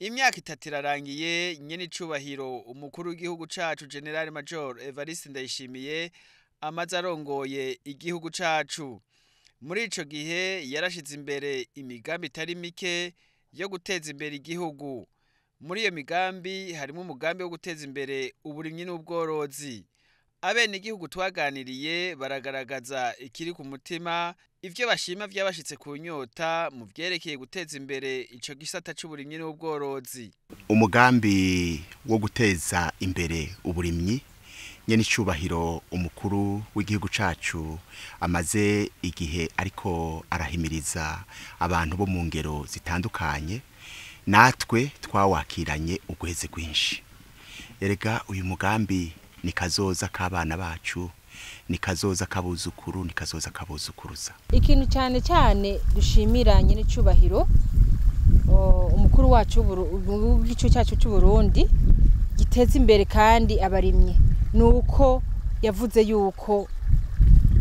Imyaka itatu irarangiye nyene icubahiro umukuru w'igihugu cacu General Major Evariste Ndayishimiye amaze arongoye igihugu cacu. Muri ico gihe yarashize imbere imigambi itari mike yo guteza imbere igihugu. Muri iyo migambi harimwo umugambi wo guteza imbere uburimyi n'ubworozi. Abenegihugu twaganiriye baragaragaza ikiri ku mutima, ivyo bashima vyabashitse ku nyota mu vyerekeye guteza imbere ico gisata c'uburimyi n'ubworozi. Umugambi wo guteza imbere uburimyi nyene icubahiro umukuru w'igihugu cacu amaze igihe ariko arahimiriza abantu bo mu ngero zitandukanye, natwe twawakiranye uguheze kwinshi. Erega uyu mugambi ni kazoza k'abana bacu, ni kazoza k'abuzukuru, ni kazoza k'abuzukuruza. Ikintu cyane cyane dushimira nyene icubahiro umukuru wacu w'igihugu cyacu cy'u Burundi giteza imbere kandi abarimyi, nuko yavuze yuko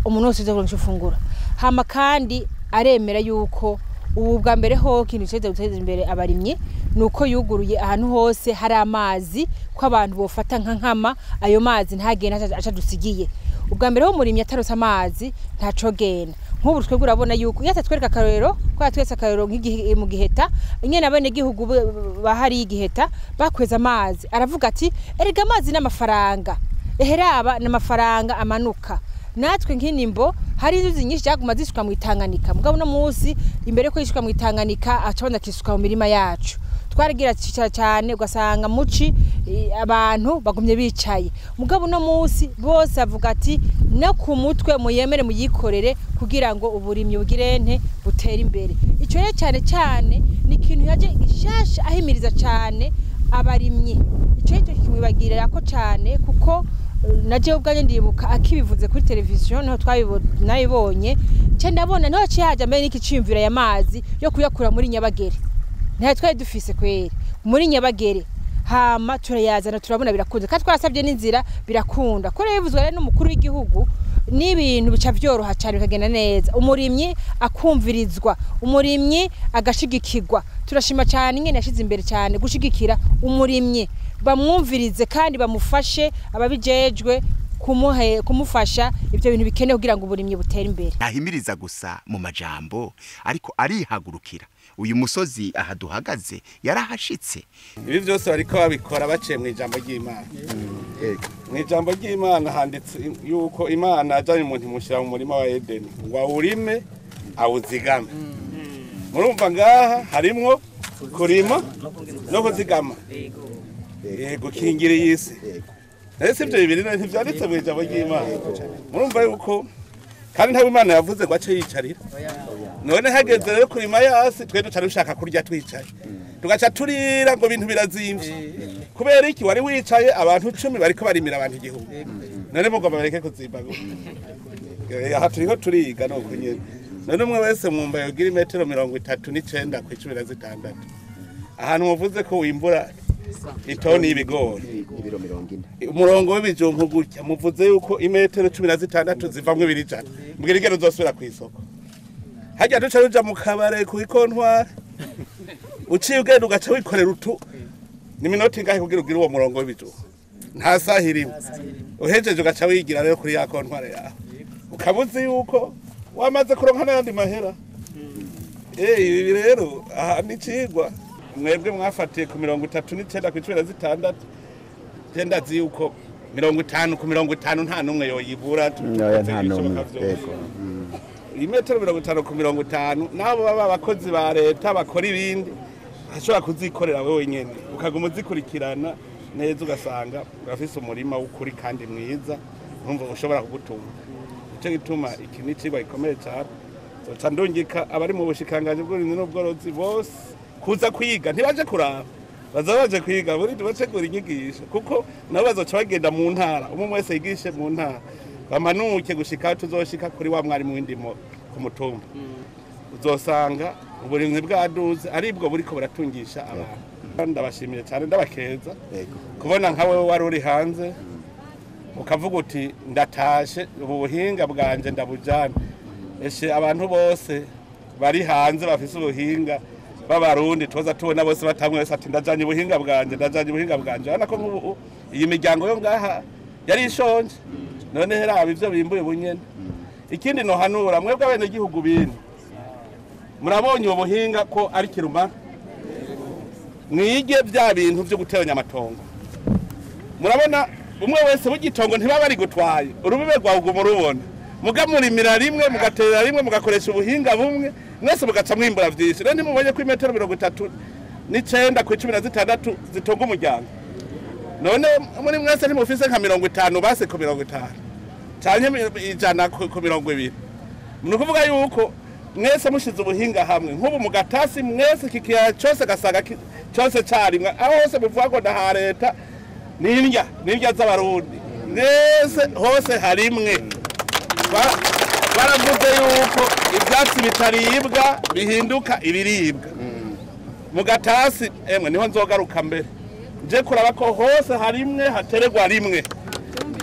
umuntu wese azoronka icyo. Hama kandi aremera yuko ubu bwa mbere ho ikintu cyo guteza imbere abarimyi nuko yuguruye ahantu hose hari amazi ko abantu bofata nka nkama ayo mazi ntagenda acadusigiye. Ubwa mbere ho umurimyi atarose amazi ntacogenda. Nk'ubu twebwe urabona yuko iyo atatwereka akarorero ko yatweretse akarorero nk'igihe mu Giheta nyene abenegihugu bahari igiheta bakweza amazi, aravuga ati erega amazi n'amafaranga, eheraba n'amafaranga amanuka. Natwe nk'inimbo hari inzuzi nyinshi zaguma zisuka mu Itanganika, mugabo no munsi imbere ko yisuka mu Itanganika acabona kisuka mu mirima yacu. Twaragira cicara cyane ugasanga muci abantu bagumye bicaye, mugabo no munsi bose avuga ati no ku mutwe muyemere muyikorere kugira ngo uburimyi bugirente butere imbere. Ico rero cyane cyane ni ikintu yaje gishasha ahimiriza cyane abarimyi. Ico rero kimwibagirira ko cyane kuko naje ubwanye ndibuka akibivuze kuri televiziyo niho twabibonye nce ndabona niho cihaje mbere n'iki cimvira ya mazi yo kuyakura muri Nyabagere. Nta twari dufise kweri muri Nyabagere, hama turayazana turabona birakunda kandi twarasabye n'inzira birakunda. Ko rero bivuzwe rero n'umukuru w'igihugu n'ibintu bica vyoroha cyane bikagenda neza, umurimyi akumvirizwa, umurimyi agashigikirwa. Turashima cyane ingene yashize imbere cyane gushigikira umurimyi, bamwumvirize kandi bamufashe ababijejwe kumufasha ibyo bintu bikenewe kugira ngo uburimyi butere imbere. Nahimiriza gusa mu majambo ariko arihagurukira. Uyu musozi aha duhagaze yarahashitse. Ibi byose bariko babikora baciye mu ijambo ry'Imana. Mu ijambo ry'Imana handitse yuko Imana ajanye umuntu imushyira mu murima wa Edeni ngo awurime awuzigame. Murumva ngaha harimwo kurima no kuzigama. Yego kingira yisi. Ese ibyo bibiri ntivyanditse mu ijambo ry'Imana. Murumva yuko kandi ntabwo Imana yavuze ngo ace yicarira. None hageze rero kurima yasi twe duca dushaka kurya twicaye. Tugaca turira ngo bintu birazimvye. Kubera iki wari wicaye abantu 10 bariko barimira abantu igihugu. None mugomba bareke kuzimba. Aha turiho turiga no kunyene. None umwe wese mwumva yogira imetero 39 ku 16. Ahantu muvuze ko wimbura itoni y'ibigori ibiro 40. Umurongo w'ibijumbu gutya muvuze yuko imetero 16 zivamwe 200. Mbwira igero uzosubira ku isoko. Hajya duca ruja mu kabare ku ikontwari. Uciye ugenda ugaca wikorera utu. Ni minota ingahe kugira ugire uwo murongo w'ibijumbu? Nta saha irimo. Uhejeje ugaca wigira rero kuri ya kontwari yawe. Ukabuzi yuko wamaze kuronka n'ayandi mahera. Ibi rero aha ni cigwa. Mwebwe mwafatiye ku 39 ku 16. Ndazi yuko 50 ku 50 nta numwe yoyibura. Nta numwe. Imetero 50 ku 50 nabo baba abakozi ba leta bakora ibindi ashobora kuzikorera wewe nyene ukaguma uzikurikirana neza ugasanga urafise umurima w'ukuri kandi mwiza urumva ushobora kugutunga. Ico gituma iki ni icigwa gikomeye cyane. Zoca ndungika abari mu bushikiranganji bw'uburimyi n'ubworozi bose kuza kwiga, ntibaje kuraba, baza baje kwiga buri bategura inyigisho kuko nabo bazoca bagenda mu ntara, umwe wese yigishe mu ntara bamanuke gushika tuzoshika kuri wa mwarimu w'indimo ku mutumba. Uzosanga uburimyi bwaduze aribwo buriko buratungisha abantu. Ndabashimiye cyane ndabakeza kubona nka wewe wari uri hanze ukavuga uti ndatashe ubu buhinga bwanje ndabujana. Eshe abantu bose bari hanze bafise ubuhinga b'abarundi tuza tubona bose batamwe wese ati ndajanye ubuhinga bwanje, ndajanye ubuhinga bwanje. Urabona ko nk'ubu iyi miryango yo ngaha yari ishonje, none heraba ivyo bimbuye bunyene. Ikindi nohanura mwebwe abenegihugu bino, murabonye ubu buhinga ko ari kirumara, mwige vya bintu vyo guteranya amatongo. Murabona umwe wese w'igitongo ntibaba ari gutwaye urubibe rwawe uguma urubona, mugamurimira rimwe, mugaterera rimwe, mugakoresha ubuhinga bumwe, mwese mugaca mwimbura vyinshi. Rero ntimubonye ko imetero 39 ku 16 zitonga umuryango? None muri mwese ntimufise nka 50 base ku 50 canke 100 ku 20? Ni ukuvuga yuko mwese mushize ubuhinga hamwe, nk'ubu mugatasi mwese kikiyaya cose gasaga cose carimwe, aho hose muvuga ngo ndaha leta n'indya, n'indya z'abarundi, mwese hose harimwe. Baravuze yuko ivyatsi bitaribwa bihinduka ibiribwa. Mugatasi emwe niho nzogaruka mbere nje kuraba ko hose harimwe hateregwa rimwe,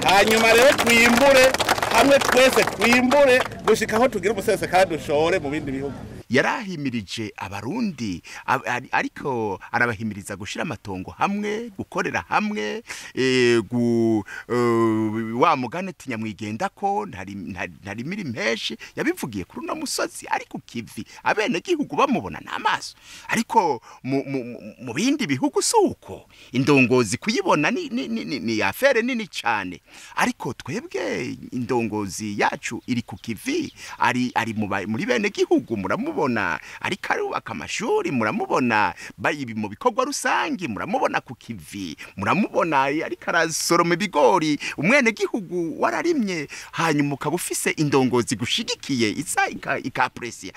hanyuma rero twimbure hamwe twese, twimbure gushika aho tugira umusesekara dushore mu bindi bihugu. Yarahimirije abarundi, ariko arabahimiriza gushira amatongo hamwe, gukorera hamwe, wa mugane ati nyamwigenda ko ntarimira impeshi. Yabivugiye kuri uno musozi ariko kivi abene gihugu bamubona n'amaso, ariko mu bindi bihugu suko indongozi kuyibona ni affaire nini cyane. Ariko twebwe indongozi yacu iri ku kivi, ari muri bene gihugu, muramubona ariko arubaka amashuri, muramubona ibi mu bikorwa rusangi, muramubona ku kivi, muramubona ariko arasoroma ibigori, umwene gihugu wararimye. Hanyuma ukaba ufise indongozi gushigikiye isa ikapresia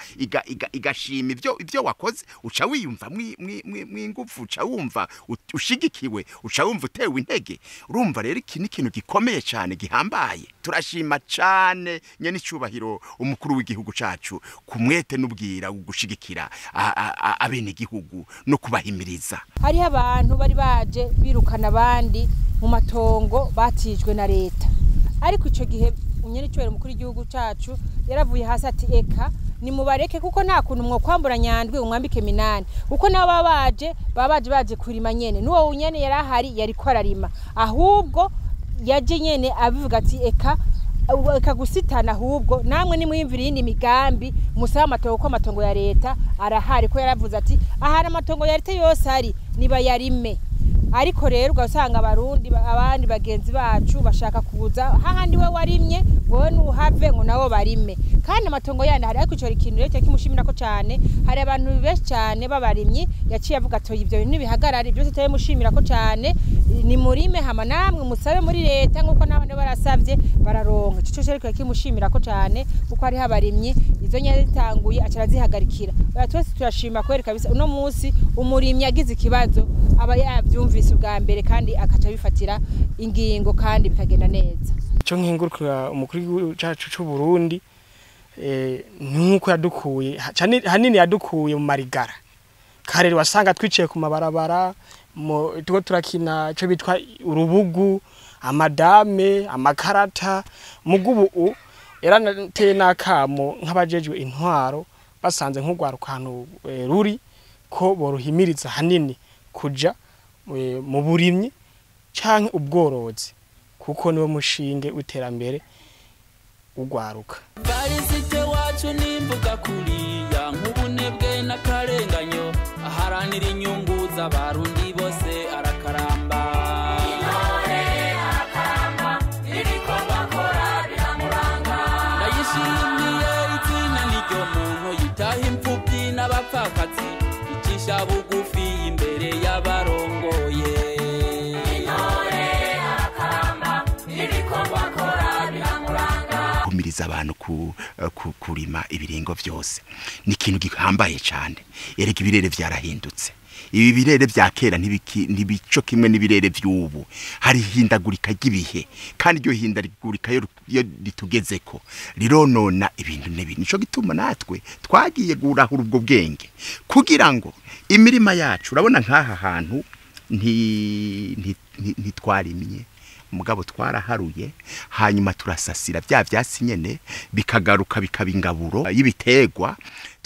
igashima ibyo wakoze, uca wiyumva mwingufu, uca wumva ushigikiwe, uca wumva utewe intege. Urumva rero iki ni ikintu gikomeye cyane gihambaye. Turashima cyane nyene icubahiro umukuru w'igihugu cacu kumwete n'ubwira gushigikira abene gihugu no kubahimiriza. Hariho abantu bari baje birukana abandi mu matongo batijwe na leta, ariko ico gihe umunyenicubahiro mukuru w'igihugu cacu yaravuye hasi ati eka nimubareke, kuko nta kuntu mwo kwambura Nyandwi umwambike Minani, kuko nabo babaje baje kurima nyene, n'uwo nyene yarahari yariko ararima, ahubwo yaje nyene abivuga ati eka gusitana, ahubwo namwe nimwiyumvira iyindi migambi musaba amatongo, ko amatongo ya leta arahari. Ko yaravuze ati ahari amatongo ya leta yose ari niba yarime. Ariko rero ugasanga abarundi abandi bagenzi bacu bashaka kuza hahandi we warimye wowe nuhave ngo nabo barime, kandi amatongo yandi hari. Ariko ico ikintu rero kimushimira ko cyane, hari abantu benshi cyane babarimyi yaciye avuga ati ibyo bintu nibihagarare byose tayemushimira ko cyane, ni murime hama namwe musabe muri leta nkuko nabandi barasavye bararonka. Ico cyo ariko kimushimira ko cyane, kuko hari habarimyi izo nyene zitanguye acarazihagarikira. Oya twese turashima kweri kabisa, uno munsi umurimyi agize ikibazo aba yavyumvise ubwa mbere kandi akaca bifatira ingingo kandi bikagenda neza. Ico nkengurukira umukuru cacu c'u Burundi nuko yadukuye hanini, yadukuye mu marigara. Kare wasanga twiciye ku mabarabara, tuko turakina ico bitwa urubugu, amadame, amakarata. Mugubu yaranateye nakamo nk'abajejwe intwaro basanze nk'ugwaruka hano ruri ko boruhimiriza hanini kuja mu burimyi canke ubworozi, kuko niwo mushinge w'iterambere ugwaruka. Barisite wacu nimvuga kuriya nk'ubunebwe n'akarenganyo, aharanira inyungu z'abarundi bose arakaramba. Intore arakaramba, ibikorwa akora biramuranga. Ndayishimiye izina n'iryo muntu yitaha imfuvyi n'abapfakazi, icisha bugufi imbere y'abarongoye. Intore arakaramba, ibikorwa akora biramuranga. Kumiriza abantu kurima ibiringo vyose ni ikintu gihambaye cyane. Erega ibirere vyarahindutse, ibi birere vya kera ntibico kimwe n'ibirere vy'ubu. Hari hindagurika ry'ibihe, kandi iryo hindagurika yo ritugezeko rironona ibintu n'ibintu. Nico gituma natwe twagiye gurahura ubwo bwenge kugira ngo imirima yacu, urabona nk'aha hantu ntitwarimye mugabo twaraharuye, hanyuma turasasira bya vyatsi nyene bikagaruka bikaba ingaburo y'ibiterwa.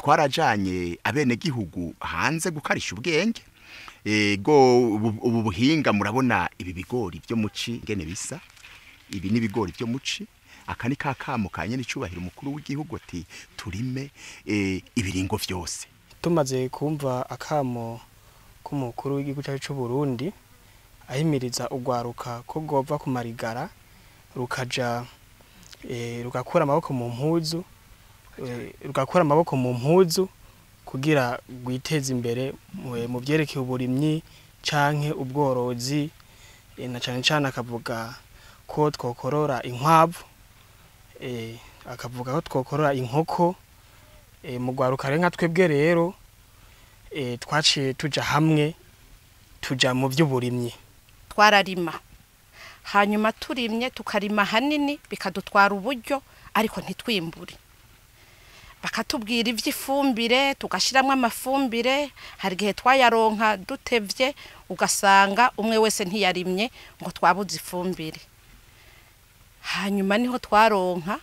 Twarajanye abenegihugu hanze gukarisha ubwenge. Ego, ubu buhinga murabona ibi bigori byo muci ngene bisa. Ibi ni ibigori byo muci. Aka ni kakamo ka nyenicubahiro umukuru w'igihugu ati turime ibiringo vyose. Tumaze kumva akamo k'umukuru w'igihugu cyacu cy'u Burundi ahimiriza ugwaruka ko gova ku marigara rukaja rugakura amaboko mu mpuzu, rugakura amaboko mu mpuzu kugira gwiteze imbere mu byerekeye uburimyi canke ubworozi, na cane cane akavuga ko twokorora inkwavu, akavuga ko twokorora inkoko. Mu gwaruka rero nka twebwe rero twaciye tuja hamwe tuja mu by'uburimyi. Twararima, hanyuma turimye tukarima hanini bikadutwara uburyo ariko ntitwimbure. Bakatubwira ivy'ifumbire tugashiramwo amafumbire, hari igihe twayaronka dutevye ugasanga umwe wese ntiyarimye ngo twabuze ifumbire. Hanyuma niho twaronka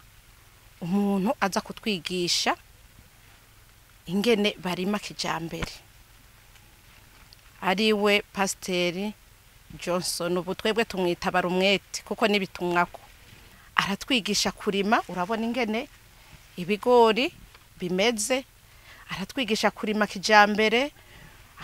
umuntu aza kutwigisha ingene barima kijambere, ariwe Pasiteri Johnson. Ubu twebwe tumwita Barumwete kuko nibitumwako. Aratwigisha kurima, urabona ingene ibigori bimeze, aratwigisha kurima kijambere,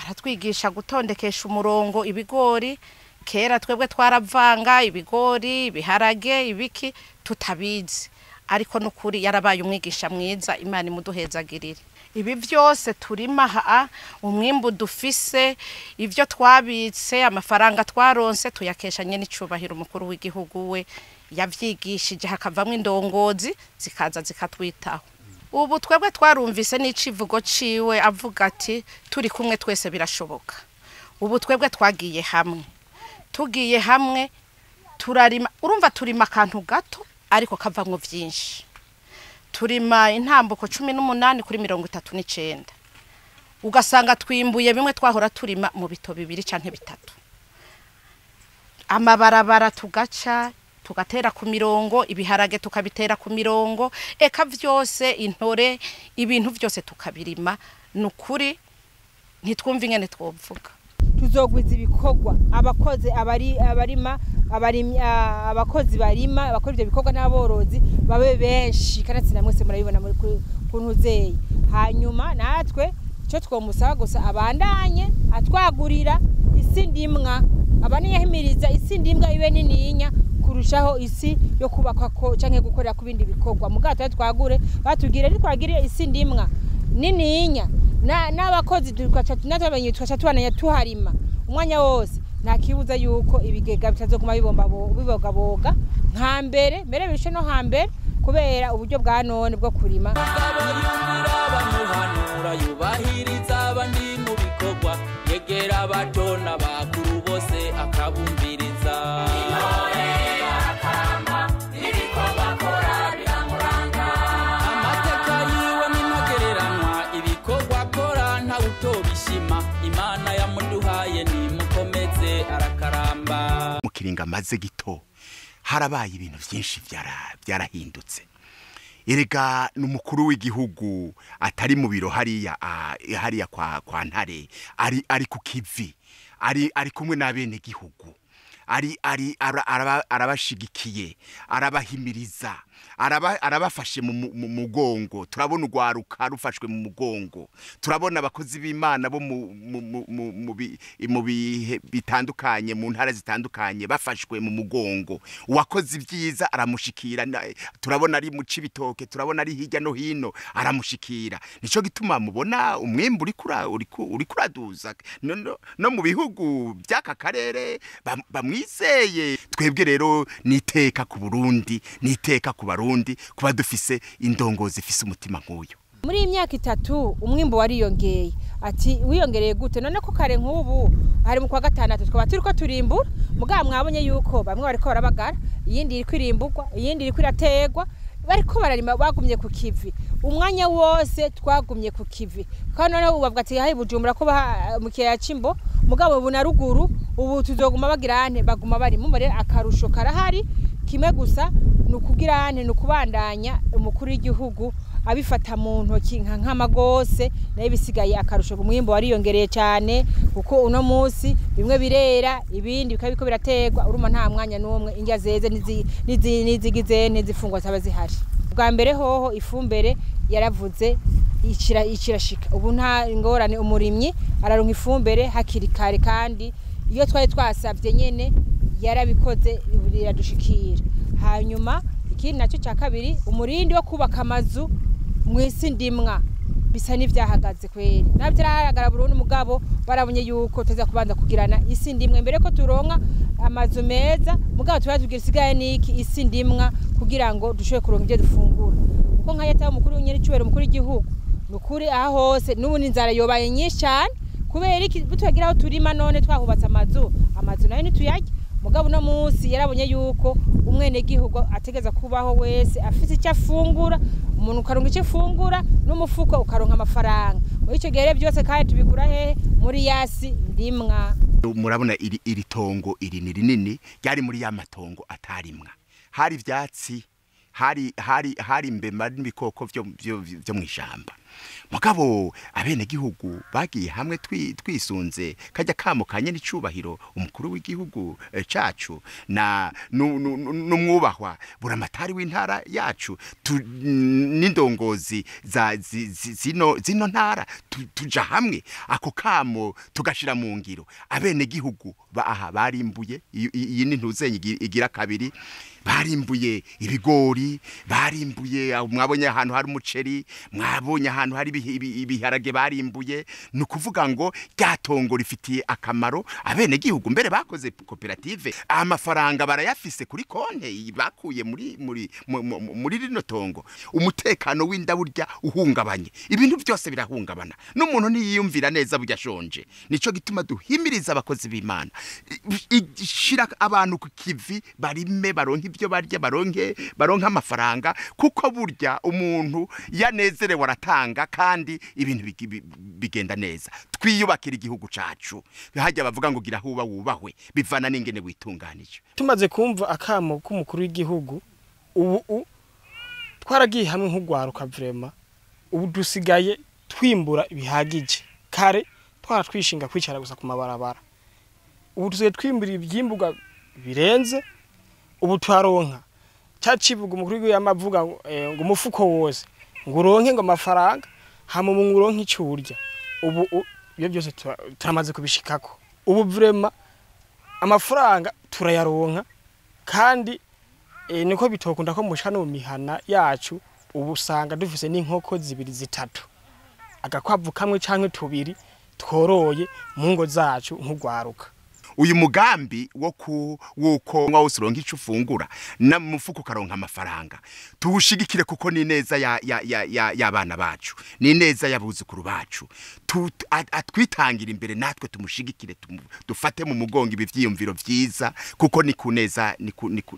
aratwigisha gutondekesha umurongo ibigori. Kera twebwe twaravanga ibigori, ibiharage, ibiki tutabizi, ariko nukuri yarabaye umwigisha mwiza. Imana imuduhezagirire. Ibi vyose turima ha umwimbu dufise, ivyo twabitse, amafaranga twaronse tuyakesha nyenicubahiro umukuru w'igihugu we yavyigishije, hakavamwo indongozi zikaza zikatwitaho. Ubu twebwe twarumvise n'icivugo ciwe avuga ati turi kumwe twese birashoboka. Ubu twebwe twagiye hamwe, tugiye hamwe turarima. Urumva turima akantu gato ariko kavamwo vyinshi. Turima intambuko 18 kuri 39, ugasanga twimbuye bimwe twahora turima mu bito 2 canke 3. Amabarabara tugaca tugatera ku mirongo, ibiharage tukabitera ku mirongo, eka vyose, intore, ibintu vyose tukabirima. Nukuri ntitwumva ingene twovuga. Tuzogwiza ibikorwa, abakozi abari abarima abarimyi, abakozi barima, abakora ivyo bikorwa n'aborozi babe benshi, kanatsinda mwese murabibona muri kuntuzeye. Hanyuma natwe ico twomusaba gusa abandanye atwagurira isi ndimwa, abandanye ahimiriza isi ndimwa ibe nininya kurushaho isi yo kubakwa ko canke gukorera ku bindi bikorwa. Mugabo twagure batubwire ntitwagire isi ndimwa nininya n'abakozi natwe tukaca tubananya tuharima umwanya wose, nta kibuza yuko ibigega bitazoguma bibogaboga nka mbere mbere bishe no hambere, kubera uburyo bwa none bwo kurima. Mugabo yumvira abamuhanura, yubahiriza abandi mu bikorwa, yegera abato n'abakuru bose akabumviriza. Amateka yiwe n'intagereranwa, ibikorwa akora ntawutobishima. Imana yamuduhaye nimukomeze arakaramba. Mu kiringo amaze gito harabaye ibintu vyinshi vyarahindutse. Erega n'umukuru w'igihugu atari mu biro hariya hariya kwa Ntare, ari ku kivi, ari kumwe n'abene gihugu, ari arabashigikiye, arabahimiriza, arabafashe mu mugongo. Turabona ugwaruka rufashwe mu mugongo, turabona abakozi b'Imana bo mu bihe bitandukanye mu ntara zitandukanye bafashwe mu mugongo. Uwakoze ibyiza aramushikira, turabona ari mu Cibitoke, turabona ari hirya no hino aramushikira. Nico gituma mubona umwimbu uri kuraduza no mu bihugu by'aka karere bamwizeye. Twebwe rero niteka ku Burundi, niteka ku Barundi kuba dufise indongozi ifise umutima nk'uyu. Muri iyi myaka 3 umwimbo wariyongeye. Ati wiyongereye gute? None ko kare nk'ubu hari mu kwa 6 twaba turiko turimbura, mugabo mwabonye yuko bamwe bariko barabagara, iyindi iriko irimburwa, iyindi iriko irategwa, bariko bararima bagumye ku kivi umwanya wose, twagumye ku kivi. Kandi noneho ubu bavuga ati hayi Bujumbura ko mu kiyaya c'Imbo, mugabo ubu na ruguru ubu tuzoguma bagira ante baguma bari mumva. Rero akarusho karahari, kimwe gusa ni ukugira ante ni ukubandanya umukuru w'igihugu abifata mu ntoki nka nkama gose, nayo bisigaye akarusho umwimbo wariyongereye cyane, kuko uno munsi bimwe birera ibindi bikabiko birategwa, uruma nta mwanya n'umwe indya zeze nizigize n'izifungwa zaba zihari. Bwa mbere hoho ifumbere yaravuze ikirashika, ubu nta ingorane, umurimyi araronka ifumbere hakiri kare, kandi iyo twari twasavye nyene yarabikoze biradushikira. Hanyuma ikindi nacyo cya kabiri, umurindi wo kubaka amazu mwisi ndimwa bisa n'ivyahagaze kweri, nabyo biragaragara burundu, mugabo barabonye yuko tuza kubanza kugirana isi ndimwe mbere ko turonka amazu meza, mugabo tuba tugira isigaye niki isi ndimwa kugira ngo dushobore kuronka ibyo dufungura, kuko nka yataye umukuru w'inyenicubero umukuru w'igihugu nukuri aha hose n'ubu n'inzara yobaye nyinshi cyane, kubera iki bitugira aho turima none twahubatse amazu nayo ntituyarya. Mugabo no munsi yarabonye yuko umwene gihugu ategeza kubaho wese afite icyo afungura, umuntu ukaronka icyo afungura n'umufuko ukaronka amafaranga. Muri ico gihe byose kandi tubikura hehe? Muri yasi ndimwa. Murabona iri tongo iri ni rinini ryari muri ya matongo atarimwa, hari ivyatsi, hari imbema n'ibikoko vyo mwishamba. Mugabo abene gihugu bagiye hamwe twisunze kajya kamukanye n'icubahiro umukuru w'igihugu cacu na numwubahwa buramatari w'intara yacu n'indongozi za zino ntara, tuja hamwe ako kamo tugashira mu ngiro. Abene gihugu aha barimbuye iyi ni ntuzenye igira kabiri, barimbuye ibigori, barimbuye mwabonye ahantu hari umuceri, mwabonye ahantu hari ibiharage barimbuye. Ni ukuvuga ngo ryatongo rifitiye akamaro abene gihugu, mbere bakoze koperative, amafaranga barayafise kuri konte bakuye muri rino tongo. Umutekano w'inda burya uhungabanye, ibintu byose birahungabana, n'umuntu ntiyiyumvira neza burya ashonje. Nico gituma duhimiriza abakozi b'Imana, shira abantu ku kivi, barime baronke ibyo barya, baronke amafaranga, kuko burya umuntu yanezerewe aratanga kandi ibintu bigenda neza. Twiyubakira igihugu cacu, hajya bavuga ngo gira huba wubahwe, bivana n'ingene witunganije. Tumaze kumva akamo k'umukuru w'igihugu, ubu twaragiye hamwe nk'ugwaruka vrema, ubu dusigaye twimbura ibihagije. Kare twaratwishinga kwicara gusa ku mabarabara, ubu dusigaye twimbura ivyimburwa birenze. Ubu twaronka cyacivuga umukuru w'igihugu yamavuga ngo umufuko wose ngo uronke ngo amafaranga hama mu uronke icurya. Ubu ibyo byose turamaze kubishikako. Ubu vrema amafaranga turayaronka, kandi niko bitokunda ko mushano mu mihana yacu ubu usanga dufise n'inkoko zibiri zitatu, agakwavu kamwe canke tubiri tworoye mu ngo zacu nk'ugwaruka. Uyu mugambi wo wuko wose uronka ico ufungura na mufuko karonka amafaranga, tuwushigikire kuko ni neza y'abana bacu, ni neza y'abuzukuru bacu. Atwitangira imbere natwe tumushigikire, dufate mu mugongo ibi vyiyumviro vyiza, kuko ni kuneza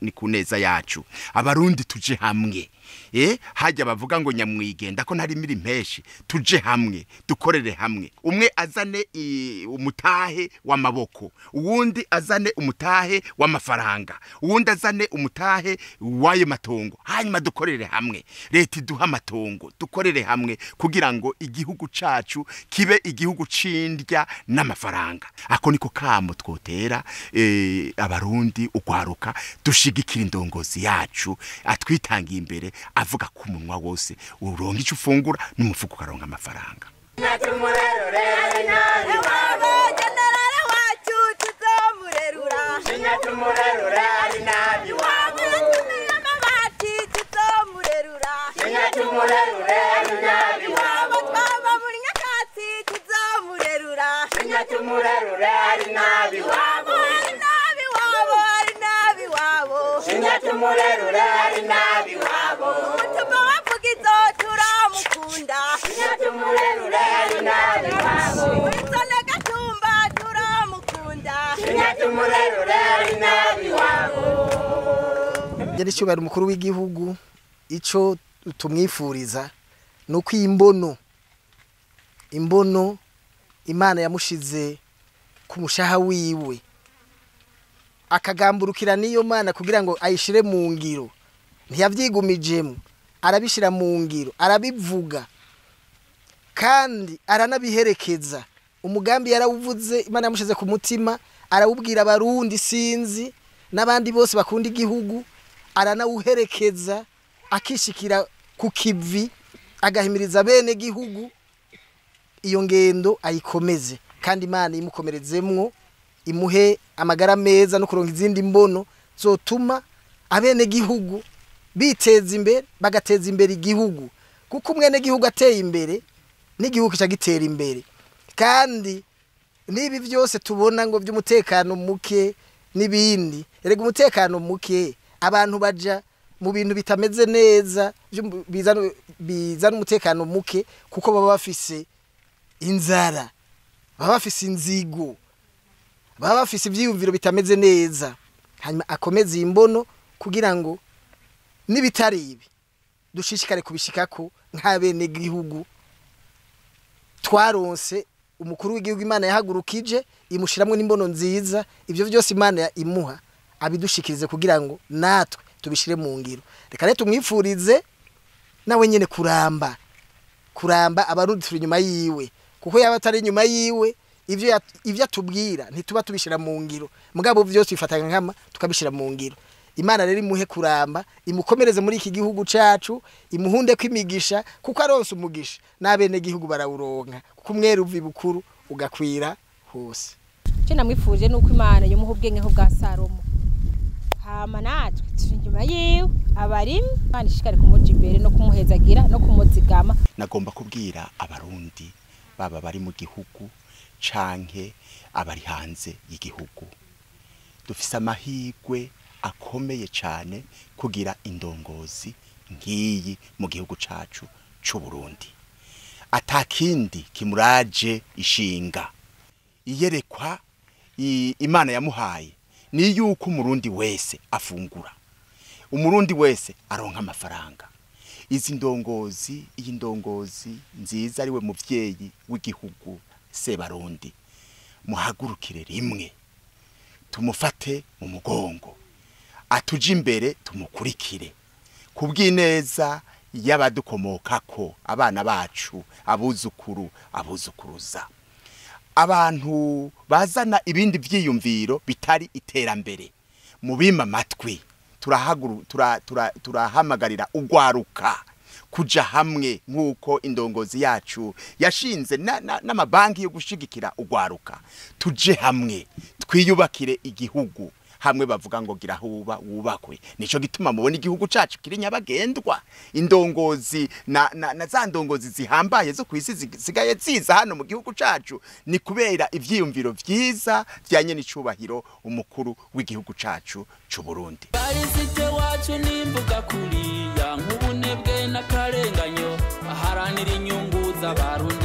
ni kuneza yacu. Abarundi tuje hamwe, hajya bavuga ngo nyamwigenda ko ntari miri mpeshi, tuje hamwe dukorere hamwe, umwe azane umutahe w'amaboko, uwundi azane umutahe w'amafaranga, uwundi azane umutahe w'ayo matongo, hanyuma dukorere hamwe. Leta iduha amatongo, dukorere hamwe kugira ngo igihugu cacu kibe igihugu cindya n'amafaranga. Ako niko kamo twotera abarundi ugwaruka, dushigikira indongozi yacu atwitangiye imbere, avuga ku munwa wose uronka ico ufungura n'umufuko ukaronka amafaranga. Nyiricyubahiro umukuru w'igihugu, ico tumwifuriza nuko imbono Imana yamushize ku mushaha wiwe, akagamburukira niyo Mana kugira ngo ayishire mu ngiro, ntiyavyigumijemo. arabishira mu ngiro, arabivuga kandi aranabiherekeza. Umugambi yarawuvuze, Imana yamushize ku mutima, arawubwira abarundi sinzi n'abandi bose bakunda igihugu, aranawuherekeza akishikira ku kivi, agahimiriza bene gihugu. Iyo ngendo ayikomeze kandi Imana imukomerezemwo, imuhe amagara meza no kuronka izindi mbono zotuma abene gihugu biteza imbere, bagateza imbere igihugu, kuko umwene gihugu ateye imbere n'igihugu kica gitera imbere. Kandi nibi byose tubona ngo by'umutekano muke nibindi, erega umutekano muke abantu baja mu bintu bitameze neza bizana umutekano muke, kuko baba bafise inzara, baba bafise inzigo, baba bafise ivyiyumviro bitameze neza. Hanyuma akomeze imbono kugira ngo nibitari ibi dushishikare kubishikako nk'abene gihugu. Twaronse umukuru w'igihugu Imana yahagurukije, imushiramwe n'imbono nziza, ivyo vyose Imana imuha abidushikirize kugira ngo natwe tubishire mu ngiro. Reka rero tumwifurize nawe nyene kuramba, kuramba abarundi turi inyuma yiwe, kuko yaba atari inyuma yiwe ivyo atubwira ntituba tubishira mu ngiro, mugabo vyose bifatanya nkama tukabishira mu ngiro. Imana rero imuhe kuramba, imukomereze muri iki gihugu cacu, imuhunde kwimigisha, kuko aronse umugisha n'abene gihugu barawuronka, kuko umwere uva ibukuru ugakwira hose. Cyo namwifuje nuko Imana yomuha ubwenge bwa Salomo, hama natwe turi inyuma yiwe abarimyi, Imana ishikare kumuja imbere no kumuhezagira no kumuzigama. Nagomba kubwira abarundi baba bari mu gihugu canke abari hanze y'igihugu, dufise amahirwe akomeye cyane kugira indongozi nkiyi mu gihugu cacu c'u Burundi. Atakindi kimuraje ishinga iyerekwa Imana yamuhaye ni yuko umurundi wese afungura, umurundi wese aronka amafaranga. Izi ndongozi, iyi ndongozi nziza ariwe muvyeyi w'igihugu Sebarundi, muhagurukire rimwe tumufate mu mugongo, atuje imbere tumukurikire kubw'ineza y'abadukomokako, abana bacu, abuzukuru, abuzukuruza. Abantu bazana ibindi vyiyumviro bitari iterambere mubima amatwi. Turahamagarira ugwaruka kuja hamwe nk'uko indongozi yacu yashinze n'amabanki yo gushigikira ugwaruka. Tuje hamwe twiyubakire igihugu, hamwe bavuga ngo gira huba wubakwe. Nico gituma mubona igihugu cacu kiri nyabagendwa. Indongozi na za ndongozi zihambaye zo kwisi zisigaye ziza hano mu gihugu cacu ni kubera ivyiyumviro vyiza vya nyene icubahiro umukuru w'igihugu cacu c'u Burundi. Barisite wacu nimvuga kuriya nk'ubunebwe n'akarenganyo, aharanira inyungu z'abarundi.